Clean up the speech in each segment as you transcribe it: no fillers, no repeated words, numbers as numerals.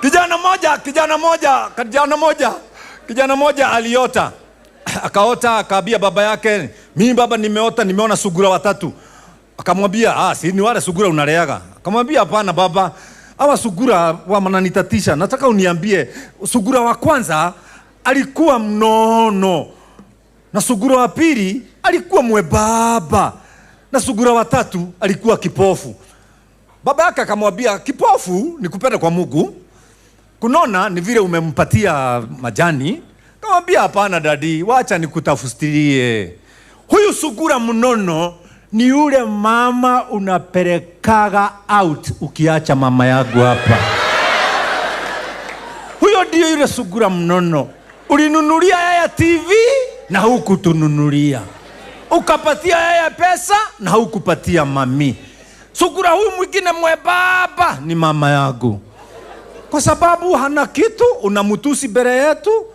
Kijana moja, kijana moja, kijana moja, kijana moja aliota. Akaota akaambia baba yake, mimi baba nimeota, nimeona sugura watatu. Akamwambia, ah, si ni wale sugura unaleaga. Akamwambia, hapana baba, hawa sugura wananitatisha. Nataka uniambie, sugura wa kwanza alikuwa mnono, na sugura wa pili alikuwa mwebaba, na sugura wa tatu alikuwa kipofu. Baba yake akamwambia, kipofu ni kupenda kwa Mungu, kunona ni vile umempatia majani. Akamwambia, hapana dadi, wacha nikutafustirie. Huyu sugura mnono ni yule mama unapelekaga out ukiacha mama yangu hapa. Huyo ndio yule sugura mnono. Ulinunulia yaya TV na hukutununulia. Ukapatia yaya pesa na hukupatia mami. Sugura huyu mwingine mwebaba ni mama yangu. Kwa sababu hana kitu, unamtusi mbele yetu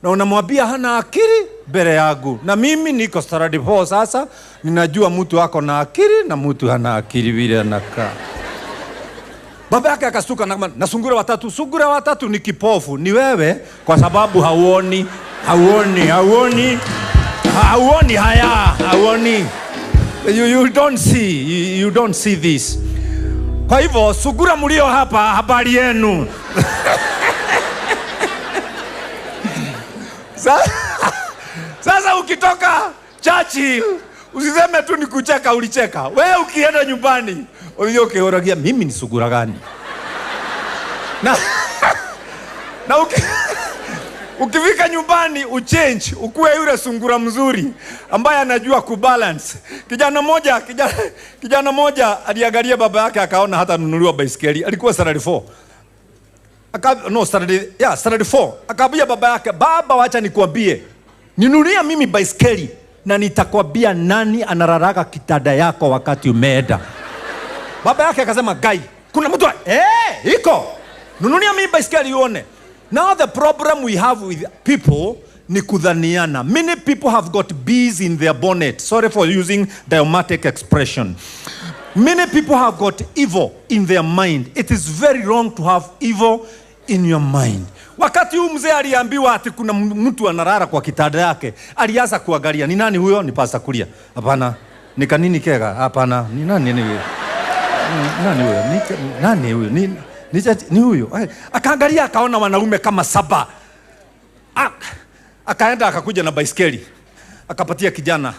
na unamwambia hana akili mbele yangu. Na mimi niko standard 4 sasa, ninajua mtu ako na akili na mtu hana akili vile anakaa. Baba yake akastuka na sungura watatu. Sungura watatu ni kipofu, ni wewe kwa sababu hauoni, hauoni, hauoni, hauoni haya, hauoni. You don't see, you don't see this. Kwa hivyo sungura mlio hapa, habari yenu. Sasa ukitoka Churchill, usiseme tu ni kucheka ulicheka. Wewe ukienda nyumbani, unajua ukihoragia mimi ni sungura gani? Na ukifika nyumbani uchange, ukuwe yule sungura mzuri ambaye anajua kubalance. Kijana moja aliangalia baba yake akaona hata nunuliwa baisikeli. Alikuwa salary 4. Salary 4. Akaambia baba yake, baba wacha nikuambie, ninunulia mimi baisikeli na nitakwambia nani anararaka kitanda yako wakati umeenda. Baba yake akasema, gai, kuna mtu iko. Nunulia mimi baisikeli uone. Now the problem we have with people ni kudhaniana. Many people have got bees in their bonnet. Sorry for using diomatic expression. Many people have got evil in their mind. It is very wrong to have evil in your mind. Wakati huu mzee aliambiwa ati kuna mtu analala kwa kitanda yake, alianza kuangalia, ni nani huyo? Ni Pastor Kuria. Hapana. Ni kanini kega? Hapana. Ni nani ni huyo? Nani huyo? Ni nani huyo? Ni huyo. Akaangalia akaona wanaume kama 7. Akaenda akakuja na baiskeli. Akapatia kijana.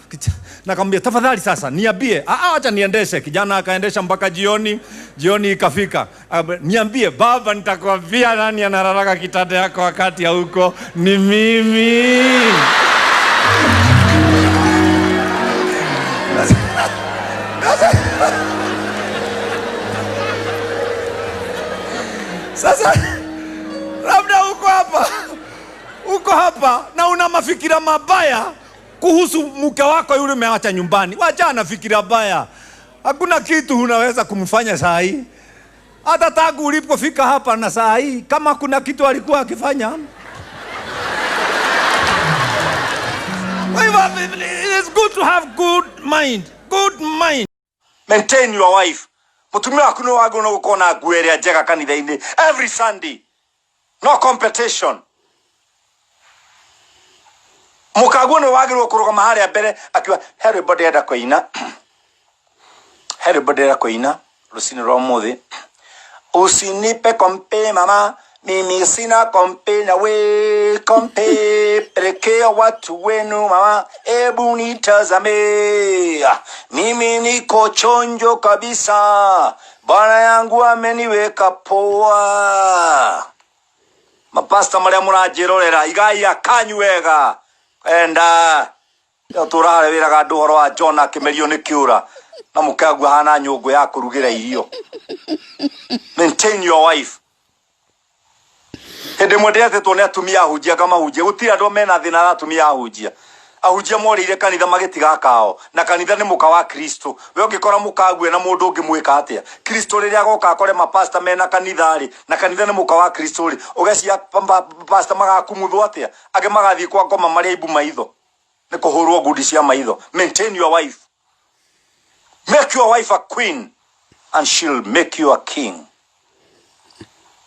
Na akamwambia, tafadhali sasa niambie. Acha niendeshe. Kijana akaendesha mpaka jioni. Jioni ikafika. Niambie baba, nitakwambia nani anararaka kitanda yako wakati ya huko. Ni mimi. Sasa labda uko hapa na una mafikira mabaya kuhusu mke wako yule umeacha nyumbani. Wacha na fikira baya. Hakuna kitu unaweza kumfanya saa hii. Hata tangu ulipofika hapa na saa hii, kama kuna kitu alikuwa akifanya. It's good to have good mind. Good mind. Maintain your wife. Mutumia waku nĩ wagĩrĩirwo gũkorwo na nguo ĩrĩa njega kanitha-inĩ every Sunday. No competition. Mũkaguo nĩ wagĩrĩirwo kũrũgama harĩa mbere akiuga, he rwĩmbo ndĩrenda kũina. He rwĩmbo ndĩrenda kũina rũcinĩ rwa ũmũthĩ. Usinipe kompe mama, mimi sina kompe na we kompe, pelekea watu wenu mama, ebu nitazame. Mimi niko chonjo kabisa, bwana yangu ameniweka poa. Mapasta marĩa mũranjĩrorera, igai akanyu wega. Enda tũrare wĩraga andũ ũhoro wa John akĩmerio nĩ kĩũra na mũkaigua hana nyũngũ ya kũrugĩra irio. Maintain your wife. Hĩndĩ ĩmwe ndĩretĩtwo nĩ atumia ahunjia ngamahunjia, gũtirĩ andũ mena thĩna na atumia ahunjia. Ahunjia morĩire kanitha magĩtiga kao, na kanitha nĩ mũka wa Kristo. We ũngĩkora mũkague na mũndũ ũngĩ mwĩka atĩa? Kristo rĩrĩa agoka akore mapasta mena kanitha rĩ, na kanitha nĩ mũka wa Kristo rĩ, ũgecia pasta magakumuthwo atĩa? Angĩ magathiĩ kwa ngoma marĩ aibu maitho, nĩ kũhũrwo ngundi cia maitho. Maintain your wife. Make your wife a queen and she'll make you a king.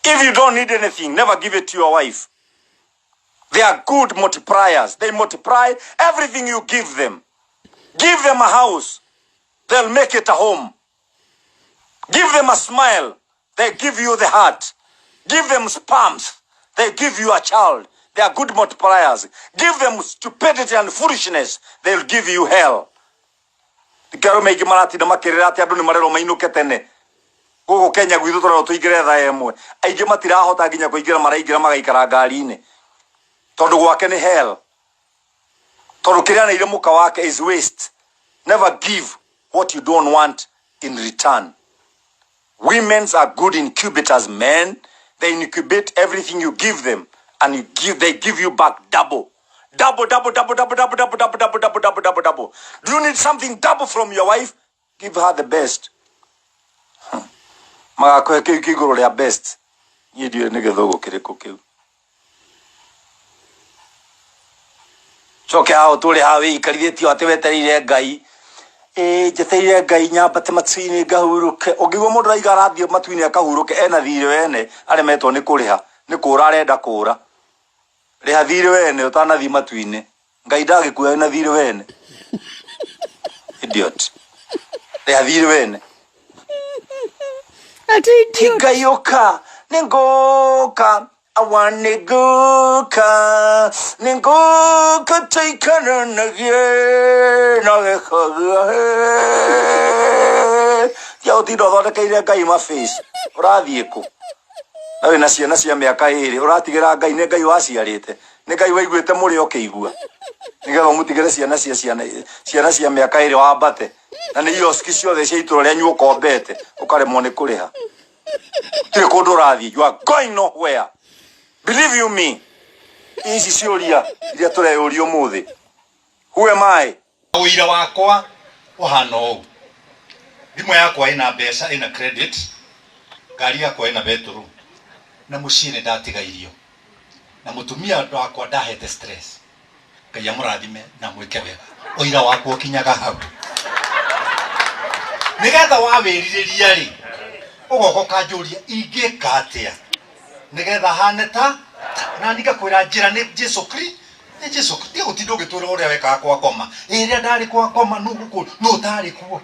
If you don't need anything, never give it to your wife. They are good multipliers. They multiply everything you give them. Give them a house, they'll make it a home. Give them a smile, they give you the heart. Give them sperms, they give you a child. They are good multipliers. Give them stupidity and foolishness, they'll give you hell. Nĩkĩo arũme aingĩ maratinda makĩrĩra atĩ andũ nĩ marerwo mainũke tene. Gũkũ Kenya gwitũ tũrerwo tũingĩre thaa ĩmwe. Aingĩ matirahota nginya kũingĩra maraingĩra magaikara ngari-inĩ. Tondũ gwake nĩ hell. Tondũ kĩrĩa aneire mũka wake is waste. Never give what you don't want in return. Women are good incubators, men. They incubate everything you give them, and they give you back double. Double, double, double, double, double, double, double, double, double, double, double, double. Do you need something double from your wife? Give her the best. Magakũhe kĩu kĩ igũrũ rĩa best. Niĩ ndiũĩ nĩ gĩthũngũ kĩrĩkũ kĩu. Coke haha ũtũre haha wĩikarithĩtio atĩ wetereire Ngai. Ĩĩ njetereire Ngai nyambate matu-inĩ ngahurũke. Ũngĩigua mũndũ araiga arathiĩ matu-inĩ akahurũke ena thirĩ wene aremetwo nĩ kũrĩha. Nĩ kũra arenda kũra. Rĩha thirĩ wene ũtanathiĩ matu-inĩ. Ngai ndagĩkuoya wĩna thirĩ wene. Idiot. Rĩha thirĩ wene. Ati idiot. Ngai ũka nĩngũka awa nĩngũka nĩngũka tũikaranagie na gĩko gĩahe. Tiga gũtinda ũthondekeire Ngai mabace. Ũrathiĩ kũ? Na wĩna ciana cia mĩaka ĩrĩ ũratigĩra Ngai nĩ Ngai waciarĩte. Nĩ Ngai waiguĩte mũrĩo ũkĩigua. Nĩgetha ũmũtigĩre ciana cia ciana ciana cia mĩaka ĩrĩ wambate. Na nĩ ioski ciothe cia itũra rĩanyu ũkombete ũkaremwo nĩ kũrĩha. Gũtirĩ kũndũ ũrathiĩ. You are going nowhere. Believe you me. Ici ciũria iria tũreyũria ũmũthĩ. Who am I? Ũira wakwa ũhana ũũ. Thimũ yakwa ĩna mbeca, ĩna credit, ngari yakwa ĩna betũrũ, na mũciĩ nĩ ndatiga irio, na mũtumia wakwa ndahete stress. Ngai amũrathime na amwĩke wega. Ũira wakwa ũkinyaga hau. Nĩgetha wawĩrirĩria rĩ, ũgoka ũkanjũria ingĩka atĩa nĩgetha hane ta na niĩ ngakwĩra njĩra nĩ Jesu Kristo. Nĩ Jesu Kristo. Tiga gũtinda ũgĩtwĩra ũrĩa wekaga kwa ngoma. Ĩrĩa ndarĩ kwa ngoma nũ gũkũ nũ ũtarĩ kuo.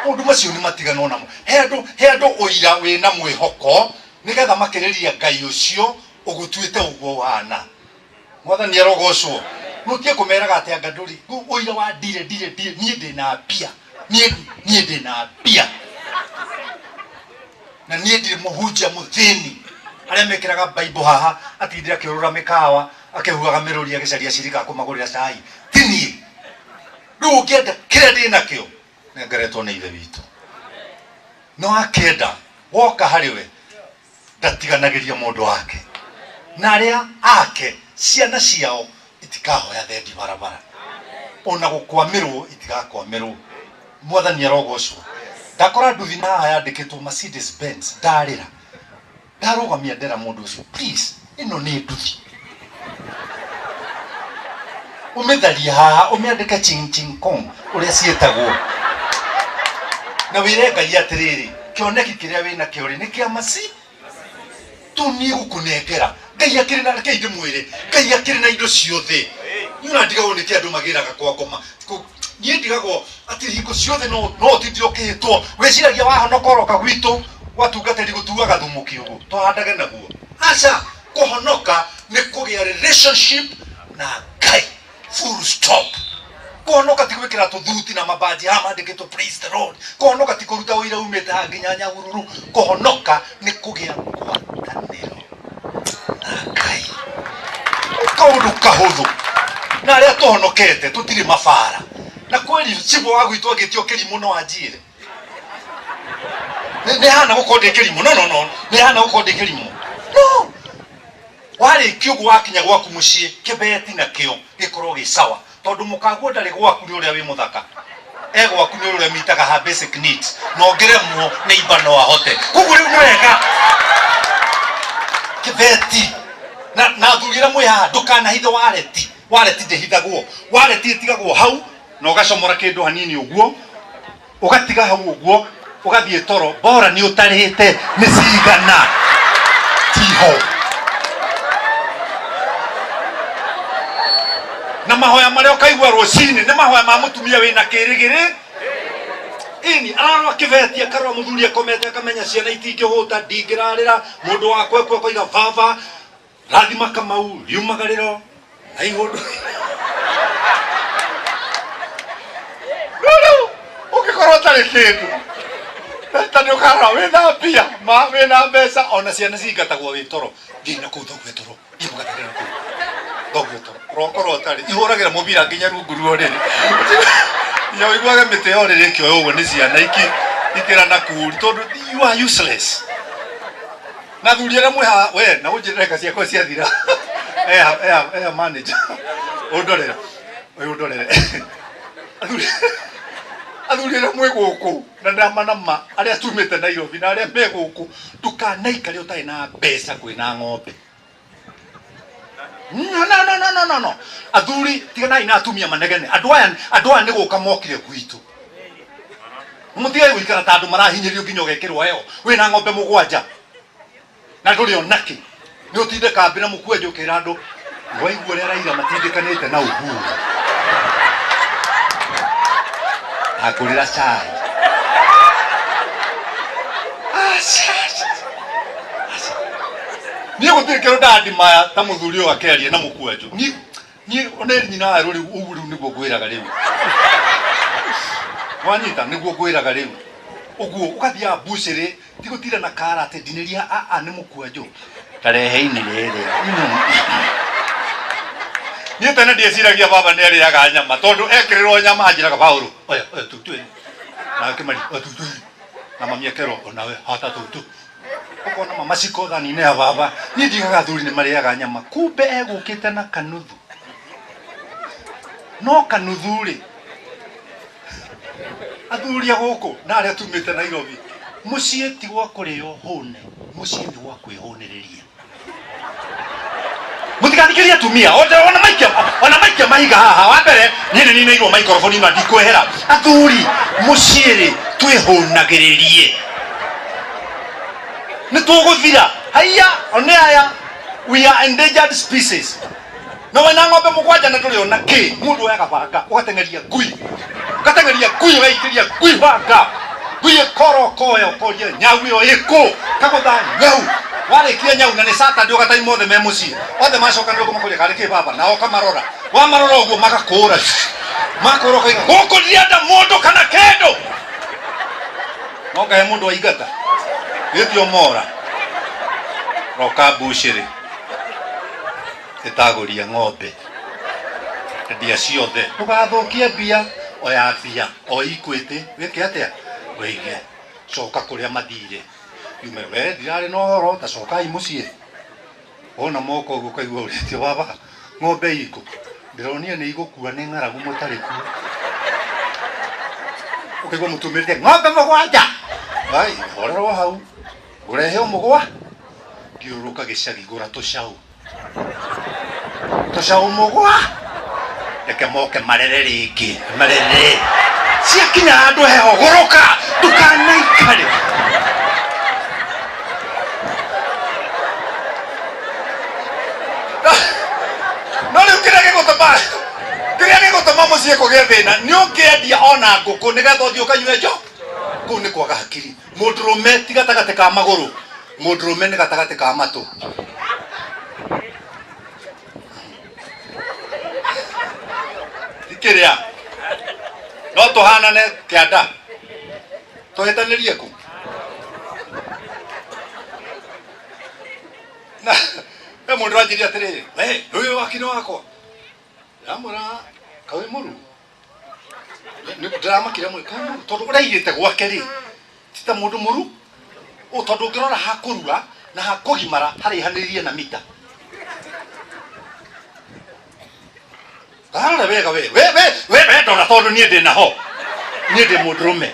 Maũndũ macio nĩ matiganwo namo. He andũ he andũ ũira wĩna mwĩhoko nĩgetha makĩrĩria Ngai ũcio ũgũtuĩte ũguo ũhana. Mwathani arogocwo. Mũtige kũmeraga atĩ anga ndũrĩ ũira wa ndirĩ ndirĩ ndirĩ niĩ ndĩna mbia. Niĩ niĩ ndĩna mbia. Na niĩ ndirĩ mũhunjia mũthĩni. Arĩa mekĩraga Bible haha atindire akĩũrũra mĩkawa akĩhuhaga mĩrũri agĩcaria cirika akũmagũrĩra cai. Ti niĩ. Rĩu ũngĩenda kĩrĩa ndĩ nakĩo nengeretwo nĩ Ithe witũ. No akĩenda woka harĩ we ndatiganagĩria mũndũ wake. Na arĩa ake ciana ciao itikahoya thendi barabara. Ona gũkwamĩrwo itigakwamĩrwo. Mwathani arogocwo. Ndakora nduthi na haha yandĩkĩtwo Mercedes Benz ndarĩra. Ndarũgamia ndera mũndũ ũcio please ĩno nĩ nduthi. Ũmĩtharie haha ũmĩandĩke ching ching kong ũrĩa ciĩtagwo. Na wĩre Ngai atĩrĩrĩ kĩoneki kĩrĩa wĩnakĩo rĩ nĩ kĩa masi tu niĩ gũkũnengera. Ngai akĩrĩ na rekei ndĩmwĩre Ngai akĩrĩ na indo ciothe. Niĩ ona ndigagwo nĩkĩ andũ magĩraga kwa ngoma. Niĩ ndigagwo atĩ hingo ciothe no no ũtindire ũkĩhĩtwo. Wĩciragia wahonoka ũroka gwitũ gwatungatĩri gũtuaga thumu kiugũ tũhandage naguo. Aca, kũhonoka nĩ kũgĩa relationship na Ngai. Full stop. Kũhonoka ti gwĩkĩra tũthuti na mabanji haha mandĩkĩtwo praise the Lord. Kũhonoka ti kũruta ũira umĩte haha nginya Nyahururu. Kũhonoka nĩ kũgĩa ngwatanĩro na Ngai. Kaũndũ kahũthũ. Na arĩa tũhonokete tũtirĩ mabara. Na kweli cibũ wa gwitũ angĩtio kĩrimũ no anjĩre. Nĩ hana gũkorwo ndĩ kĩrimũ. No, no, no. Nĩ hana gũkorwo ndĩ kĩrimũ. No. Warĩkia ũguo wakinya gwaku mũciĩ kĩbeti nakĩo gĩkorwo gĩ sawa. Tondũ mũkaguo ndarĩ gwaku nĩ ũrĩa wĩ mũthaka. E gwaku nĩ ũrĩa mitaga her basic needs. Na ũngĩremwo nĩ imba no ahote. Koguo rĩu nĩ wega. Kĩbeti. Na, na athuri arĩa mwĩ haha ndũkanahithe wareti. Wareti ndĩhithagwo. Wareti ĩtigagwo hau na ũgacomora kĩndũ hanini ũguo. Ũgatiga hau ũguo. Ũgathiĩ toro bora nĩ ũtarĩte nĩ cigana tiho. Na mahoya marĩa ũkaigua rũcinĩ nĩ mahoya ma mũtumia wĩna kĩrĩgĩrĩ. Ĩni ararora kĩbeti, akarora mũthuri akomete, akamenya ciana itingĩhũta, ndingĩrarĩra mũndũ wakwa ekue, akoiga baba rathima Kamau riumagarĩro na ihũndũ. No rĩu ũngĩkorwo ũtarĩ kĩndũ ta nĩ ũkarora wĩna mbia ma wĩna mbeca, ona ciana cingatagwo wĩ toro, thiĩ na kũu thoguo toro, thiĩ mũgatagĩra na kũu thoguo toro, ũrokorwo ũtarĩ ihũragĩra mũbira nginya rungu rwa ũrĩrĩ, nginya ũiguage mĩtĩ ya ũrĩrĩ ĩkĩoywo ũguo nĩ ciana ikĩra na kuri, tondũ you are useless. Na athuri arĩa mwĩ haha, we na ũnjĩre ndagĩka ciakwa ciathira. Eha eha eha manager ũndorere, ũyũ ũndorere. Athuri, athuri arĩa mwĩ gũkũ na nama nama arĩa tumĩte Nairobi na arĩa me gũkũ, ndũkanaikare ũtarĩ na mbeca kwĩna ng'ombe. No, no, no, no, no, no, no. Athuri tiganai na atumia manegene. Andũ aya, andũ aya nĩ gũka mokire gwitũ. Mũtige gũikara ta andũ marahinyĩrio nginya ũgekĩrwo heho. Wĩna ng'ombe mũgwanja na ndũrĩ ona kĩ. Nĩ ũtinde kambĩ na mũkwenjo ũkĩra andũ waigua ũrĩa Raila matindĩkanĩte na Uhuru. Angũrĩra cai. Aca, aca, aca. Niĩ gũtirĩ kĩndũ ndandimaya ta mũthuri ũyũ akĩaria na mũkwanjũ. Niĩ niĩ one nyina wa rĩu ũguo rĩu nĩguo ngwĩraga rĩu. Wanyita nĩguo ngwĩraga rĩu. Ũguo ũgathiaga mbucĩrĩ ti gũtinda na kara atĩ ndinĩria a a nĩ mũkwanjũ. Tarehe-inĩ rĩrĩ. Niĩ tene ndieciragia baba nĩ arĩaga nyama tondũ ekĩrĩrwo nyama anjĩraga Paũlũ oya oya tu tu na Kĩmari oya tu tu na mami akerwo onawe hata tu tu. Ũkona mama ciko thani-inĩ ya baba. Niĩ ndigaga athuri nĩ marĩaga nyama, kumbe egũkĩte na kanuthu. No kanuthu rĩ, athuri a gũkũ na arĩa tumĩte Nairobi, mũciĩ ti gwa kũrĩo hũne, mũciĩ nĩ gwa kwĩhũnĩrĩria. Mũtigathikĩrĩrie atumia, ona maikia, ona maikia mahiga haha. Wa mbere, niĩ nĩ ninĩirwo maikoroboni na ndikwehera. Athuri, mũciĩ rĩ, twĩhũnagĩrĩrie. Nĩ tũgũthira. Haiya, one aya, we are endangered species. Na wena ng'ombe mũgwanja na ndũrĩ ona kĩ, mũndũ oyaga banga, ũgateng'eria ngui. Ũgateng'eria ngui, ũgaikĩria ngui banga. Ngui ĩkora ũkoya, ũkoria nyau ĩyo ĩkũ, kagũtha nyau. Warĩkia nyau na nĩ Saturday ũgataima othe me mũciĩ. Othe macokanĩrĩra ũguo makoria karĩ kĩ baba, nao ũkamarora. Wamarora ũguo magakũra. Makũra ũkoiga gũkũ ndirenda mũndũ kana kĩndũ. No ngahe mũndũ aingata. Gĩtio mora. Roka mbucĩrĩ. Ĩtagũria ng'ombe. Endia ciothe. Ndũgathũkie mbia, oya mbia o Equity, wĩke atĩa? Wĩige. Coka kũrĩa mathire. Yume we ndirarĩ na ũhoro, ta cokai mũciĩ. Wona moka ũguo ũkaigua ũrĩtie baba, ng'ombe ikũ? Ndĩronire nĩ igũkua nĩ ng'aragu mũtarĩ kuo. Ũkaigua mũtumĩrĩte ng'ombe mũgwanja. Ai, horera o hau. Ngũrehe o mũgwa. Thiũrũrũka gĩcagi gũra tũcaũ. Tũcaũ mũgwa. Reke moke marere rĩngĩ. Marere. Ciakinya handũ heho gũrũka. Ndũkanaikare. No rĩu kĩrĩa gĩgũtũma, kĩrĩa gĩgũtũma mũciĩ kũgĩe thĩna nĩ ũngĩendia ona ngũkũ nĩgetha ũthiĩ ũkanyue njo. Kũu nĩ kwaga hakiri. Mũndũrũme ti gatagatĩ ka magũrũ, mũndũrũme nĩ gatagatĩ ka matũ. Ti kĩrĩa no tũhanane kĩanda tũhĩtanĩrie kũ na he mũndũ anjĩria atĩrĩrĩ, we ũyũ wakiri wakwa, ndamwĩra kaĩ mũru, ndĩramakire mũno kaĩ mũru, tondũ ũrĩa aigĩte gwake rĩ ti ta mũndũ mũru ũ, tondũ ũngĩrora ha kũrua na ha kũgimara haraihanĩrĩirie na mita. Ndarora wega we we we we we ndora, tondũ niĩ ndĩ naho, niĩ ndĩ mũndũrũme,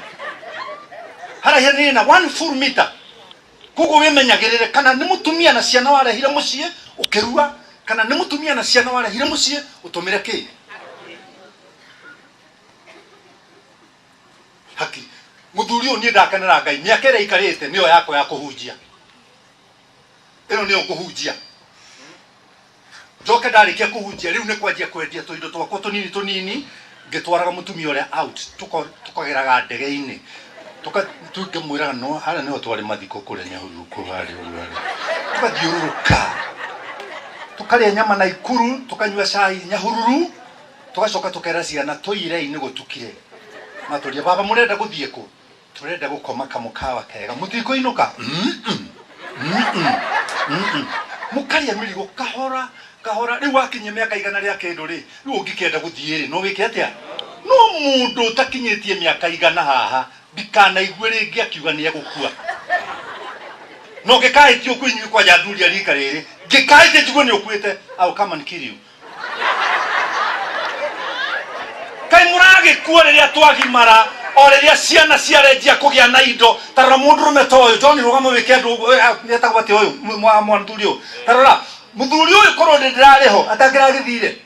haraihanĩrĩirie na 1 full meter. Koguo wĩmenyagĩrĩre kana nĩ mũtumia na ciana warehire mũciĩ ũkĩrua, kana nĩ mũtumia na ciana warehire mũciĩ ũtũmĩre kĩ haki. Muthuri uyu nie ndakenera Ngai miaka ĩrĩa ikarĩte nĩyo yakwa ya kũhunjia. Ĩno nĩyo ngũhunjia. Njoke ndarĩkia kũhunjia rĩu nĩ kwanjia kwendia tũindo twakwa tũnini tũnini ngĩtwaraga mũtumia ũrĩa out tukageraga ndege-inĩ. Tukĩmwĩraga no harĩa nĩho twarĩ mathiko kũrĩa Nyahururu kũu harĩa ũguo harĩa. Tũgathiũrũrũka. Tukarĩa nyama na Ikuru, tukanyua cai Nyahururu, tugacoka tukera ciana tũirei-inĩ gũtukire. Matũria baba mũrenda gũthiĩ kũ? Turenda gũkoma kamũkawa kega. Mũtikũinũka? Mũkarĩa mĩrigo kahora kahora. Rĩu wakinyia mĩaka 100 rĩa kĩndũ rĩ, rĩu ũngĩkĩenda gũthiĩ rĩ, no wĩke atĩa? No mũndũ ũtakinyĩtie mĩaka 100 haha ndikanaigue rĩngĩ akiuga nĩ egũkua. No ngĩkahĩtio kwĩ inyuĩ kwanja athuri a rika rĩrĩ, ngĩkahĩtia njigue nĩ ũkuĩte, I will come and kill you. Kaĩ mũragĩkua rĩrĩa twagimara o rĩrĩa ciana ciarenjia kũgĩa na indo. Ta rora mũndũrũme ta ũyũ John rũgama wĩke andũ etagwo atĩa ũyũ mũthuri ũyũ. Ta rora mũthuri ũyũ korwo ndĩ ndĩrarĩ ho atangĩragĩthire.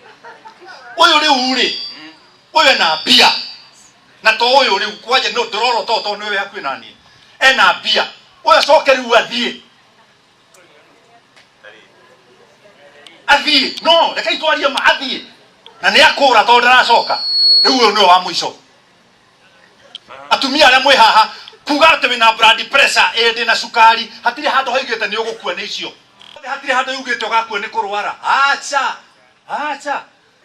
Ũyũ rĩu rĩ, ũyũ ena mbia. Na to ũyũ rĩu kwanja no ndĩrora to to nĩwe hakuhĩ na niĩ. Ena mbia. Ũyũ acoke rĩu athiĩ. Athiĩ. No, reke itwarie ma athiĩ. Na nĩ akũra tondũ ndaracoka. Rĩu ũyũ nĩwe wa mũico. Atumia arĩa mwĩ haha kuga atĩ wĩna blood pressure ĩ ndĩ na cukari hatirĩ handũ haugĩte nĩ ũgũkua nĩ icio. Hatirĩ handũ yugĩte ũgakua nĩ kũrwara. Acha. Acha.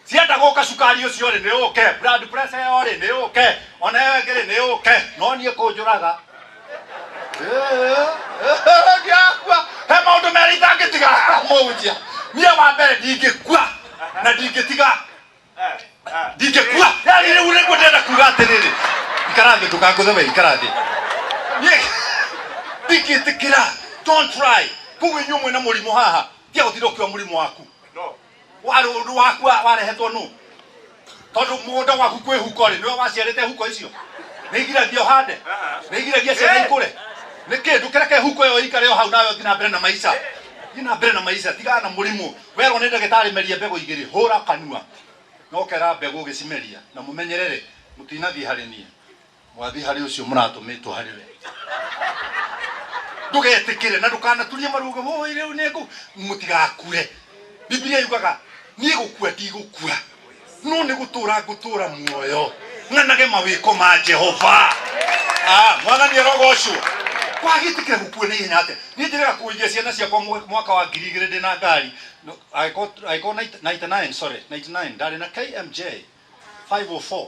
Cienda gũka cukari ũcio rĩ nĩ ũke, blood pressure ĩyo rĩ nĩ ũke, ona ĩyo ĩngĩ rĩ nĩ ũke, no niĩ kũnjũraga. Ndiakua. He maũndũ merĩ itangĩtiga mũhunjia. Niĩ wa mbere ndingĩkua na ndingĩtiga. Ndingĩkua. Yaani rĩu nĩguo ndĩrenda kuga atĩrĩrĩ. Ikara thĩ ndũkangũthe we, ikara thĩ. Niĩ ndingĩtĩkĩra. Don't try. Koguo inyuĩ mwĩna mũrimũ haha, tiga gũtinda ũkiuga mũrimũ waku. Warĩ ũndũ waku warehetwo nũ? Tondũ mũgũnda waku kwĩ huko rĩ, nĩwe waciarĩte huko icio? Nĩ igiragia ũhande? Nĩ igiragia ciana ikũre? Nĩkĩ? Ndũkĩreke huko ĩyo ĩikare o hau nawe ũthiĩ na mbere na maica. Thiĩ na mbere na maica, tigana na mũrimũ. Werwo nĩ ndagĩtarĩ meria mbegũ igĩrĩ, hũra kanua. Na ũkera mbegũ ũgĩcimeria na mũmenyerere, mũtinathiĩ harĩ niĩ. Mwathiĩ harĩ ũcio mũratũmĩtwo harĩ we. Ndũgetĩkĩre na ndũkanaturie maru uge woi rĩu nĩ ngũ mũtigakue. Biblia yugaga niĩ gũkua ndigũkua no nĩ gũtũra ngũtũra muoyo ng'anage mawĩko ma Jehova. Mwathani arogocwo. Kwagĩtĩkĩra gũkua na ihenya atĩa? Niĩ njĩrĩga kũgũithia ciana ciakwa mwaka wa 2000 ndĩ na ngari. Angĩkorwo 99, sorry, 99 ndarĩ na KMJ 504.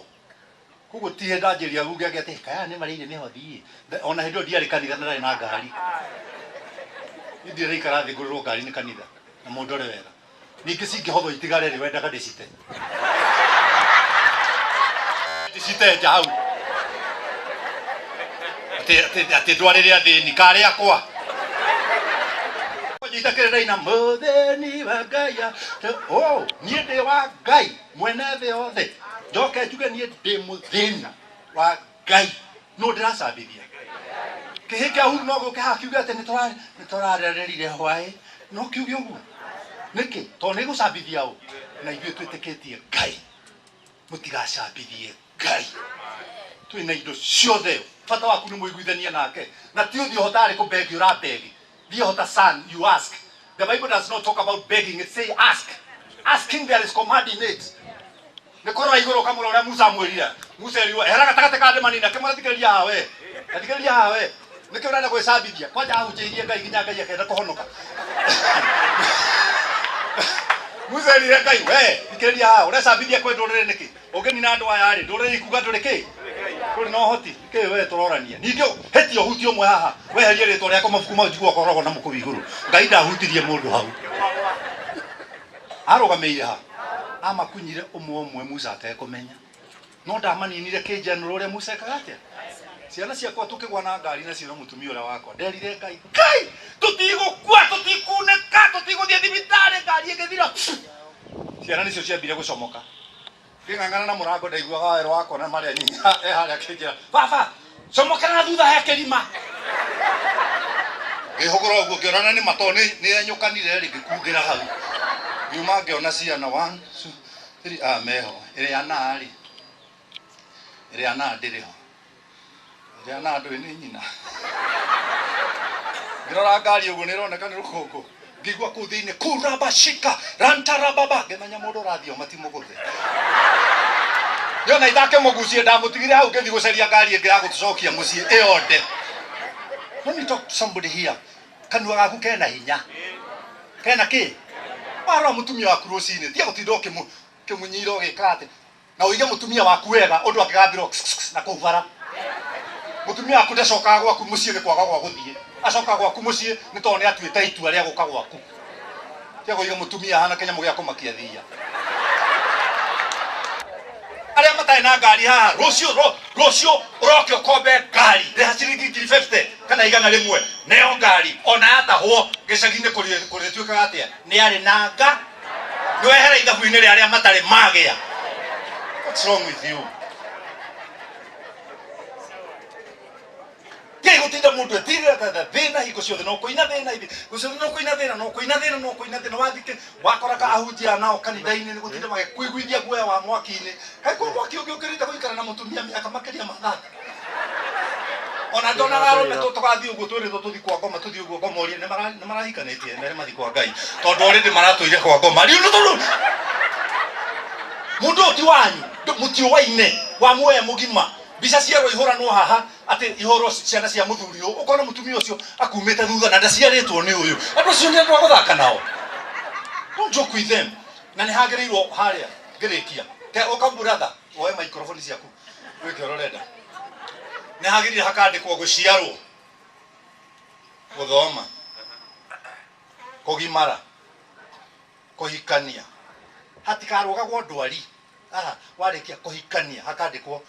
Koguo ti hĩndĩ ndanjĩria uge atĩ kaya nĩ marĩire mĩhothi. Ona hĩndĩ ĩyo ndiarĩ kanitha na ndarĩ na ngari. Niĩ ndĩraikara thĩ ngũrĩrwo ngari nĩ kanitha na mũndore wega. Ningĩ cingĩhothwo itigare rĩ, wendaga ndĩcite. Ndĩcite nja hau. Atĩ ndwarĩre athĩni karĩ akwa. Nyita kĩrĩra ina mũthĩni wa Ngai. Oh, niĩ ndĩ wa Ngai mwene thĩ yothe. Njoke njuge niĩ ndĩ mũthĩni wa Ngai. No ndĩracambithia. Kĩhĩ kĩa Uhuru no gũke haha kiuge atĩ nĩtũrarĩrire hwaĩ. No kiuge ũguo. Nĩkĩ? Tondũ nĩ gũcambithia ũ. Na ithuĩ twĩtĩkĩtie Ngai. Mũtigacambithie Ngai. Twĩna indo ciothe. Bata waku nĩ mũiguithanie nake. Na ti ũthiĩ ũhotarĩ kũbegi ũrabegi. Thiĩ hota son, you ask. The Bible does not talk about begging, it say ask. Asking there is command in it. Nĩ kũrora igũrũ ũkamũrora ũrĩa Musa amwĩrire. Musa erirwo, ehera gatagatĩ ka ndema nini, akĩmwĩra thikĩrĩria haha we. Thikĩrĩria haha we. Nĩkĩ ũrenda gwĩcambithia? Kwanja ahunjĩirie Ngai nginya Ngai akenda kũhonoka. Musa erire Ngai, we, thikĩrĩria haha, ũrecambithia kwĩ ndũrĩrĩ nĩkĩ? Ũngĩnina andũ aya rĩ, ndũrĩrĩ ikuga ndũrĩ kĩ? Ndũrĩ na ũhoti. Nĩkĩ we tũrorania? Ningĩ hĩtia ũhutie ũmwe haha, weherie rĩtwa rĩakwa mabuku mau njiguaga ũkoragwo namo kũu igũrũ. Ngai ndahutirie mũndũ hau. Arũgamĩire ha? Amakunyire ũmwe ũmwe Musa atekũmenya. No ndamaninire kĩnjanũro ũrĩa Musa ekaga atĩa? Ciana ciakwa tũkĩgwa na ngari nacio na mũtumia ũrĩa wakwa. Nderire Ngai, Ngai, tũtigũkua, tũtikunĩka, tũtigũthiĩ thibitarĩ, ngari ĩngĩthira. Ciana nĩcio ciambire gũcomoka. Ngĩng'ang'ana na mũrango ndaiguaga werũ wakwa na marĩa nyinya e harĩa akĩnjĩra, baba, comokera na thutha he kĩrima. Ngĩhũgũra ũguo ngĩona nĩ ma tondũ nĩ enyũkanire rĩ, ngĩkungĩra hau. Ngiuma ngĩona ciana 1 2 3 meho. Ĩrĩa na rĩ, ĩrĩa na ndĩrĩ ho. Ĩrĩa na andũ nĩ nyina. Ngĩrora ngari ũguo nĩ ĩroneka nĩ rũkũngũ. Ngĩigua kũu thĩinĩ kurabashika rantarababa ngĩmenya mũndũ ũrathiĩ o matimũgũthe. Yona itakĩmũgucie ndamũtigire hau ngĩthiĩ gũcaria ngari ĩngĩ ya gũtũcokia mũciĩ ĩyo nde. Let me talk to somebody here. Kanua gaku kena hinya. Kena kĩ? Warora mũtumia waku rũcinĩ tiga gũtinda ũkĩmũnyira ũgĩka atĩ na ũige mũtumia waku wega ũndũ angĩgambĩrwo na kũu bara. Mũtumia waku ndacokaga gwaku mũciĩ nĩ kwaga gwa gũthiĩ. Acokaga gwaku mũciĩ nĩ tondũ nĩ atuĩte itua rĩa gũka gwaku. Tiga kũiga mũtumia ahana kĩnyamũ gĩa kũmakia thiia. Arĩa matarĩ na ngari haha rũciũ rũciũ ũroke ũkombe ngari rĩha ciringi 50 kana 100 neo ngari ona yatahwo gĩcagi-inĩ kũrĩtuĩkaga atĩa nĩ arĩ na nga nĩ wehera ithabu-inĩ rĩa arĩa matarĩ magĩa. What's wrong with you? Tiga gũtinda mũndũ etirĩra thĩna hingo ciothe no kũina thĩna hingo ciothe no kũina thĩna no kũina thĩna no kũina thĩna wathike wakora ka ahunjia nao kanitha-inĩ nĩ gũtinda magĩkũiguithia guoya wa mwaki-inĩ. Kaĩ kwĩ mwaki ũngĩ ũkĩrĩte gũikara na mũtumia mĩaka makĩria ma 30? Ona ndonaga arũme tũgathiĩ ũguo twĩrĩtwo tũthiĩ kwa ngoma tũthiĩ ũguo ngomorie nĩ marahikanĩtie mere mathiĩ kwa Ngai tondũ already maratũire kwa ngoma. Rĩu nĩ tondũ mũndũ ũyũ ti wanyu mũtiũwaine wa muoya mũgima. Mbica cierwo ihũranwo haha atĩ ihũrwo ciana cia mũthuri ũyũ ũkona mũtumia ũcio akumĩte thutha na ndaciarĩtwo nĩ ũyũ. Andũ acio nĩ andũ a gũthaka nao. Don't joke with them. Na nĩ hagĩrĩirwo harĩa ngĩrĩkia. Ke ũka brother woe microphone ciaku wĩke ũrĩa ũrenda. Nĩ hagĩrĩire hakandĩkwo gũciarwo, gũthoma, kũgimara, kũhikania. Hatikarũgagwo ndwari. Aha, warĩkia kũhikania hakandĩkwo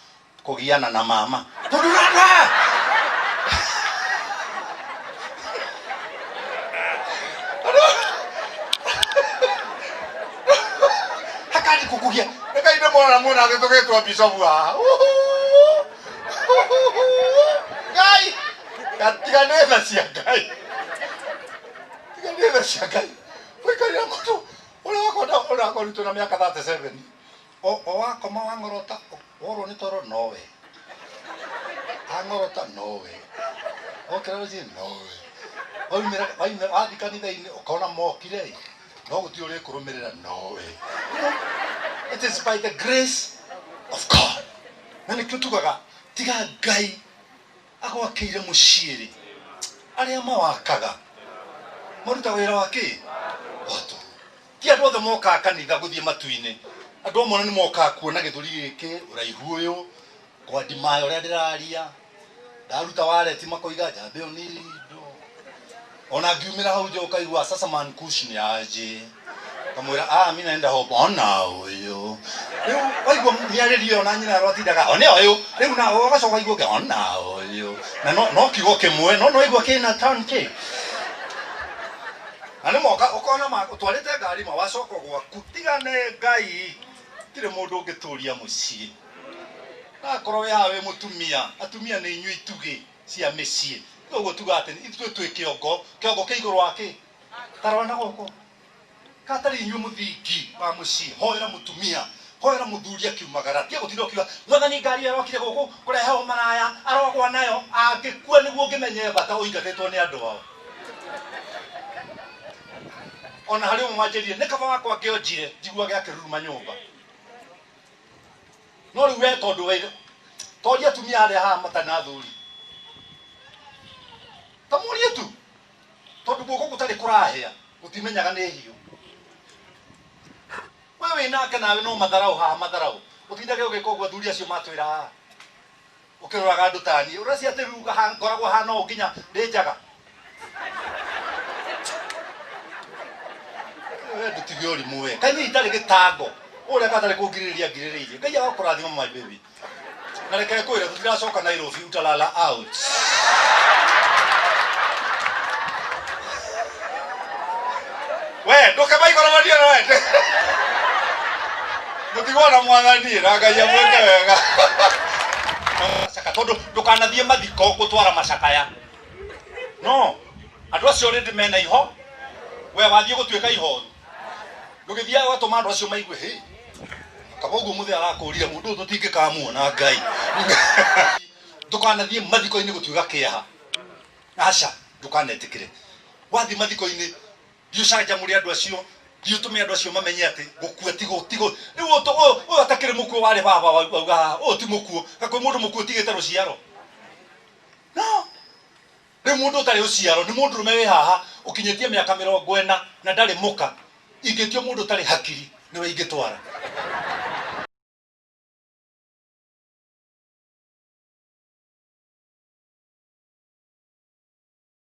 kũgiana na mama. Tondũ rara! Hakandĩkwo kũgia. Reke ithe mwana muona atĩ tũgĩtwo bishopu haha. Ngai! Tiga nĩ tha cia Ngai. Tiga nĩ tha cia Ngai. Gũikarĩra mũndũ ũrĩa wakonda ũrĩa akorirwo na mĩaka 37. O wakoma wang'orota worwo nĩ toro nowe. Ang'orota nowe. Okĩra rũcinĩ nowe. Waumĩra wathiĩ kanitha-inĩ ũkona mokire no gũtirĩ ũrĩkũrũmĩrĩra nowe. It is by the grace of God. Na nĩkĩo tugaga tiga Ngai agwakĩire mũciĩ rĩ, arĩa mawakaga marutaga wĩra wa kĩ? Wa tũhũ. Ti andũ othe mokaga kanitha gũthiĩ matu-inĩ. Andũ amwe nĩ mokaga kuona gĩthũri gĩkĩ, ũraihu ũyũ, kwandimaya ũrĩa ndĩraria, ndaruta wareti makoiga njamba ĩyo nĩ indo. Ona ngiumĩra hau nja ũkaigua sasa man kush nĩ aje. Kamwĩra ah mimi naenda hope ona ũyũ. Rĩu waigua mĩarĩrio ĩyo na nyina arwatindaga one ũyũ. Rĩu na ũgacoka waigua ũngĩ ona ũyũ. Na no kiugo kĩmwe no waigua kĩna turn kĩ. Na nĩ moka ũkona ũtwarĩte ngari ma wacoka gwaku tigane Ngai. Tirĩ mũndũ ũngĩtũria mũciĩ. Na akorwo wĩ haha wĩ mũtumia, atumia nĩ inyuĩ itugĩ cia mĩciĩ. Ũguo tuga atĩ ithuĩ twĩ kĩongo, kĩongo kĩ igũrũ wa kĩ? Tarora na gũkũ. Katarĩ inyuĩ mũthingi wa mũciĩ, hoera mũtumia, hoera mũthuri akiumagara. Tiga gũtinda ũkiuga mwathani ngari ĩrokire gũkũ kũrehe ũmaraya, arogwa nayo, angĩkua nĩguo ũngĩmenye bata ũingatĩtwo nĩ andũ ao. Ona harĩ ũmwe wanjĩrire nĩ kaba wakwa ngĩonjire njiguage akĩruruma nyũmba. No rĩu we tondũ we toria atumia arĩa haha matarĩ na athuri. Ta mũrie tu tondũ guoko gũtarĩ kũrahĩa gũtimenyaga nĩ hiũ. We wĩ nake nawe no matharau haha matharau. Ũtindage ũgĩka ũguo athuri acio matwĩra haha. Ũkĩroraga andũ ta niĩ. Ũreciria atĩ rĩu ngoragwo hana ũũ nginya ndĩ njaga. We ndũtige ũrimũ we. Kaĩ niĩ itarĩ gĩtango. Ũrĩa gatarĩ kũngirĩrĩria ngirĩrĩirie. Ngai agakũrathima my baby. Na reke ngwĩre tũtiracoka Nairobi utalala out. We ndũke maikorobanio na we. Mũtigwo na mwathani na Ngai amwĩke wega. Tondũ ndũkanathiĩ mathiko gũtwara macakaya. No andũ acio already mena iho. We wathiĩ gũtuĩka ihoru. Ndũgĩthiaga ũgatũma andũ acio maigue hĩ. Kaba ũguo mũthee arakũrire mũndũ ũyũ tũtingĩkamuona Ngai. Ndukanathiĩ mathiko-inĩ gũtuĩka kĩeha. Aca, ndukanetĩkĩre. Wathiĩ mathiko-inĩ, thiĩ ũcanjamũre andũ acio, thiĩ ũtũme andũ acio mamenye atĩ gũkua tigo tigo. Rĩu ũyũ atakĩrĩ mũkuo warĩ baba wauga haha, ũyũ ti mũkuo. Ka kwĩ mũndũ mũkuo ũtigĩte rũciaro? No. Rĩu mũndũ ũtarĩ rũciaro nĩ mũndũrũme wĩ haha ũkinyĩtie mĩaka 40 na ndarĩ mũka. Ingĩtio mũndũ ũtarĩ hakiri nĩwe ingĩtwara.